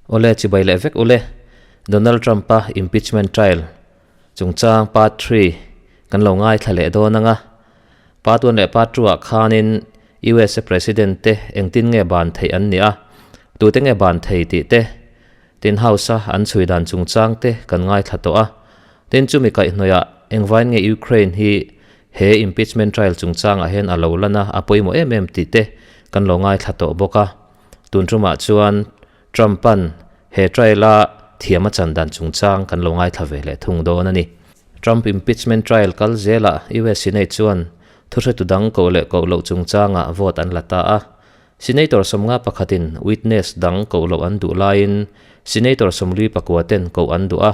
Awle chibai leh vek ule, Donald Trump-a impeachment trial chungchang part three kan lo ngaithla leh dawn ang a. Part one leh part two ah khanin USA President te engtin nge ban theih an nih a, tute nge ban thei tih te, tin House-a an chhui dan chungchang te kan ngaithla tawh a. Tin chumi kaihhnawihah engvain nge Ukraine hi he impeachment trial chungchangah hian a lo lan a, a pawimawh em em tih te kan lo ngaithla tawh bawk a. Tun tumah chuan Trump-a'n he trial-a thiam a chan dan chungchang kan lo ngaithla ve leh thung dawn a ni. Trump impeachment trial kal zelah US Senate chuan thuhretu dang koh leh koh loh chungchangah vote an la ta a. Senator 50 pakhatin witness dang koh loh an duh laiin Senator 44 ten koh an duh a.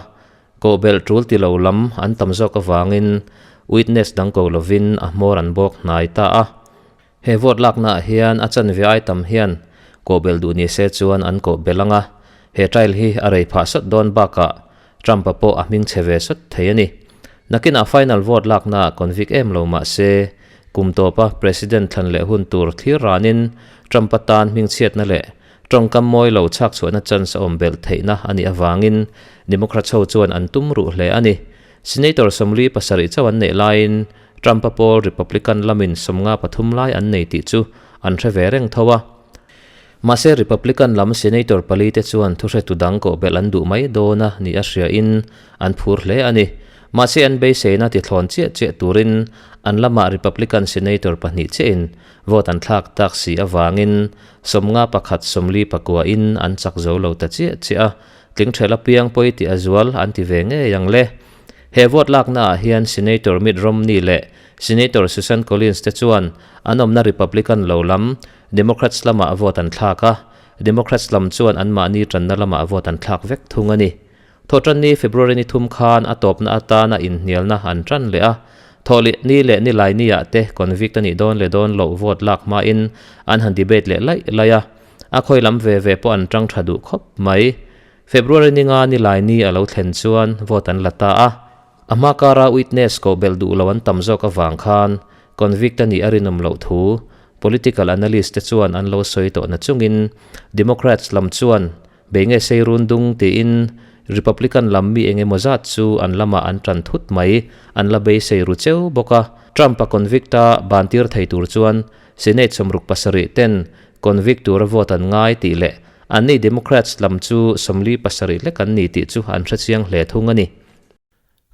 Koh belh tul ti lo lam an tam zawk avangin witness dang ko lovin a hmawr an bawk hnai ta a. He vote laknaah hian a chanve ai tam hian koh belh duh ni se chuan an koh belh ang a, he trial hi a rei phah sawt dawn bakah Trump-a pawh a hming chhe ve sawt thei a ni. Nakinah final vote laknaah convict em lo mah se, kum tawpa President thlan leh hun tur thlir ranin Trump-a tan hmingchhiatna leh tawngkam mawi lo chhak chhuahna chance a awm belh theihna a nih avangin Democrats ho chuan an tum ruh hle a ni. Senator 47 chauh an neih laiin Trump-a pawl Republican lamin 53 lai an nei tih chu an hre ve reng tho a. Mahse Republican lam Senator pali te chuan thuhretu dang koh belh an duh mai dawn a nih a hriain an phur hle a ni. Mahse an beiseina tithlawn chiah chiah turin an lamah Republican Senator pahnih chiahin vote an thlak tak si avangin 51 49 in an chak zo lo ta chiah chiah a. Tling ṭhelh apiang pawi tih a zual an ti ve ngei ang le. He vote laknaah hian Senator Mitt Romney leh Senator Susan Collins te chuan an awmna Republican lo lam, Democrats lamah vote an thlak a, Democrats lam chuan anmahni ṭanna lamah vote an thlak vek thung a ni. Thawhṭanni February ni thum khan a tawpna atana inhnialna an ṭan leh a, thawhlih ni leh nilai niah te convict a nih dawn leh dawn loh vote lak hmain an han debate leh laih laih a, a khawi lam ve ve pawh an ṭang ṭha duh khawp mai. February ni nga ni lai ni a lo thlen chuan vote an la ta a, a hma kara witness koh belh duh lo an tam zawk avang khan convict a nih a rinawm loh thu political analyst te chuan an lo sawi tawh na chungin Democrats lam chuan bei nge sei run dung tiin Republican lam mi eng emaw zat chu an lamah an tan thut mai an la beisei ru cheu bawk a. Trump-a convict a bantir thei tur chuan Senate 67 ten convict tura vote an ngai tih leh Anni Democrats lam chu 47 lek an ni tih chu an hrechiang hle thung a ni.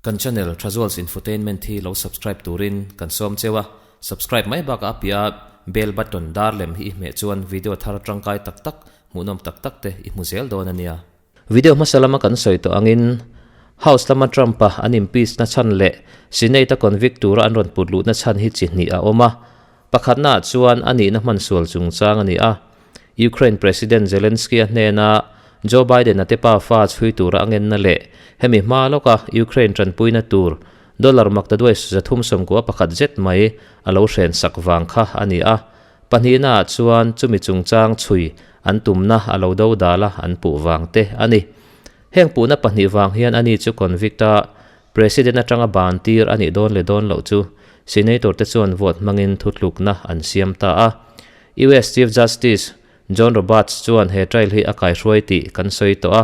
Kan channel Thazuals Infotainment hi lo subscribe turin kan sawm cheu a, subscribe mai bakah a piah bell button dar lem hi i hmeh chuan video thar tangkai tak tak, hmuhnawm tak tak te i hmu zel dawn a nia. Video hmasa lama kan sawi tawh angin House lama Trump-a an impeach na chhan leh Senate-a convict tura an rawn put luhna chhan hi chi hnih a awm a. Pakhatnaah chuan a nihna hman sual chungchang a ni a. Ukraine President Zelensky-a hnena Joe Biden-a te pa fa chhui tura a ngenna leh hemi hma lawka Ukraine tanpuina tur dollar maktaduai 391 zet mai a lo hren sak vang kha a ni a. Pahnihnaah chuan chumi chungchang chhui an tumna a lo do dal a an puh vang te a ni. Heng puhna pahnih vang hian ani chu convict-a President atanga ban tir a nih dawn leh dawn loh chu Senator te chuan vote hmangin thutlukna an siam ta a. US Chief Justice John Roberts chuan he trial hi a kaihruai tih kan sawi tawh a.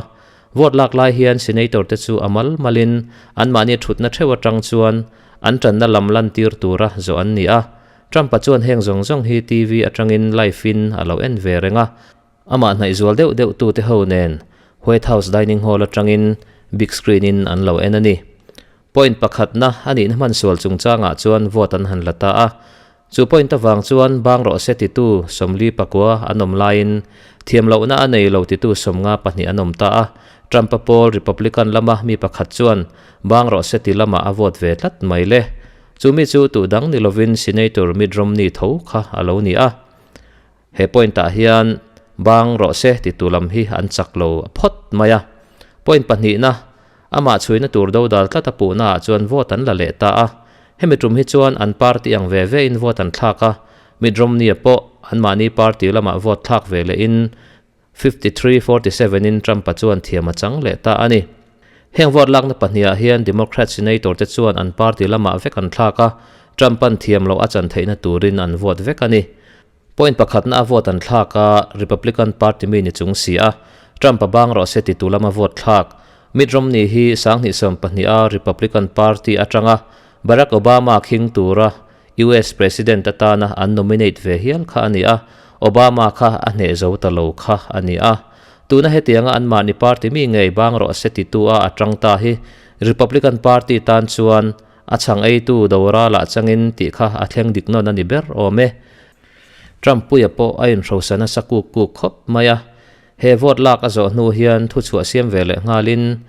Vote lak lai hian Senator te chu a mal malin anmahni thutna theuh atang chuan an tanna lam lantir tura zawh an ni a. Trump-a chuan heng zawng zawng hi TV atangin live-in a lo en ve reng a. Amah hnaih zual deuh deuh tute ho nen White House dining hall atangin big screen in an lo en a ni. Point pakhatna a nihna hman sual chungchangah chuan vote an han la ta a. Chu point avang chuan bang rawh se titu 49 an awm laiin thiam lohna a nei lo titu 52 an awm ta a. Trump-a pawl Republican lama mi pakhat chuan bang rawh se ti lamah a vote ve tlat mai le. Chu mi chu tuh dang ni lovin Senator Mitt Romney tho kha a lo ni a. He point ah hian bang rawh se ti tu lam hi an chak lo phawt mai a. Point pahnihna, amah chhuina tur dodal tlat a puhna ah chuan vote an la leh ta a. Hemi tum hi chuan an party ang ve ve in vote an thlak a, Mitt Romney-a pawh anmahni party lamah vote thlak ve leh in 53, 47 in Trump-a chuan thiam a chang leh ta a ni. Heng vote lakna pahnih ah hian Democrat senator te chuan an party lamah vek an thlak a, Trump-a'n thiam loh a chan theihna turin an vote vek a ni. Point pakhatna a vote an thlak a, Republican party mi ni chung si a, Trump-a bang rawh se titu lama vote thlak. Mitt Romney hi 2012 a Republican Party atanga Barack Obama khing tura US President atana an nominate ve hial kha a ni a, Obama kha a hneh zo ta lo kha a ni a. Tuna hetianga anmahni party mi ngei bang rawh se titu a atang ta hi Republican Party tan chuan a chhang eitu Dora lah changin tih kha a thleng dik nawn a ni ber awm e. Trump puia pawh a inhrosa nasa kuk kuk khawp mai a. He vote lak a zawh hnu hian thuchhuah siam ve leh nghalin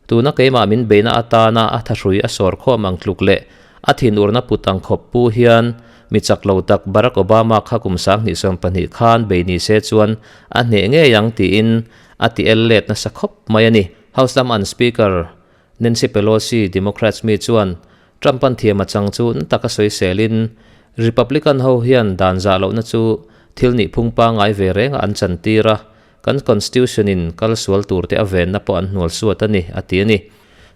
Tuna keimah min beihna atana a thahrui a sawr khawm ang tluk leh a thinurna put ang khawp pu hian mi chak lo tak Barack Obama kha kum 2012 khan bei ni se chuan a hneh ngei ang tiin a ti el let nasa khawp mai a ni. House lam an Speaker Nancy Pelosi, Democrats mi chuan Trump-a'n thiam a chang chu na taka sawiselin Republican ho hian dan zah lohna chu thil nihphung pangngai ve renga an chantir a, Kan Constitution in kal sual tur te a venna pawh an hnual suat a ni, a ti a ni.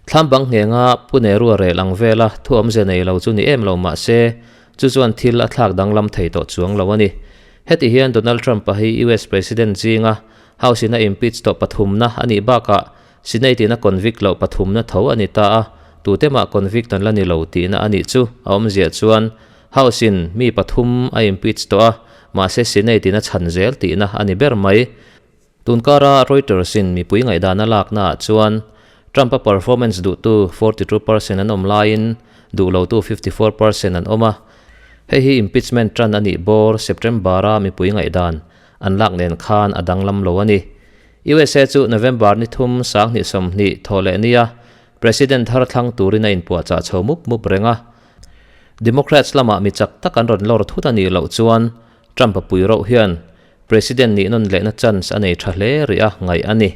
Thlam bang nghenga Pu Nehru a rel ang vela thu awmze nei lo chu ni em lo mah se, chu chuan thil a thlak danglam thei tawh chuang lo a ni. Heti hian Donald Trump-a hi US President zinga House in a impeach tawh pathumna a nih bakah Senate in a convict loh pathumna tho a ni ta a, tute mah convict an la ni lo tihna a nih chu a awmziah chuan House in mi pathum a impeach tawh a, mahse Senate in a chhan zel tihna a ni ber mai. Tunkara Reuters in mipui ngaihdan a lakna ah chuan Trump a performance duhtu 42% an awm laiin duh lotu 54% an awm a, hei hi impeachment tan a nih bawr September a mipui ngaihdan an lak nen khan a danglam lo a ni. USA chu November ni thum 2020 thawh leh nia President thar thlang turin a inpuahchah chho mup mup reng a. Democrats lamah mi chak tak an rawn lawr thut a nih loh chuan Trump-a pui rauh hian President nih nawn lehna chance a nei tha hle rih a ngaih a ni.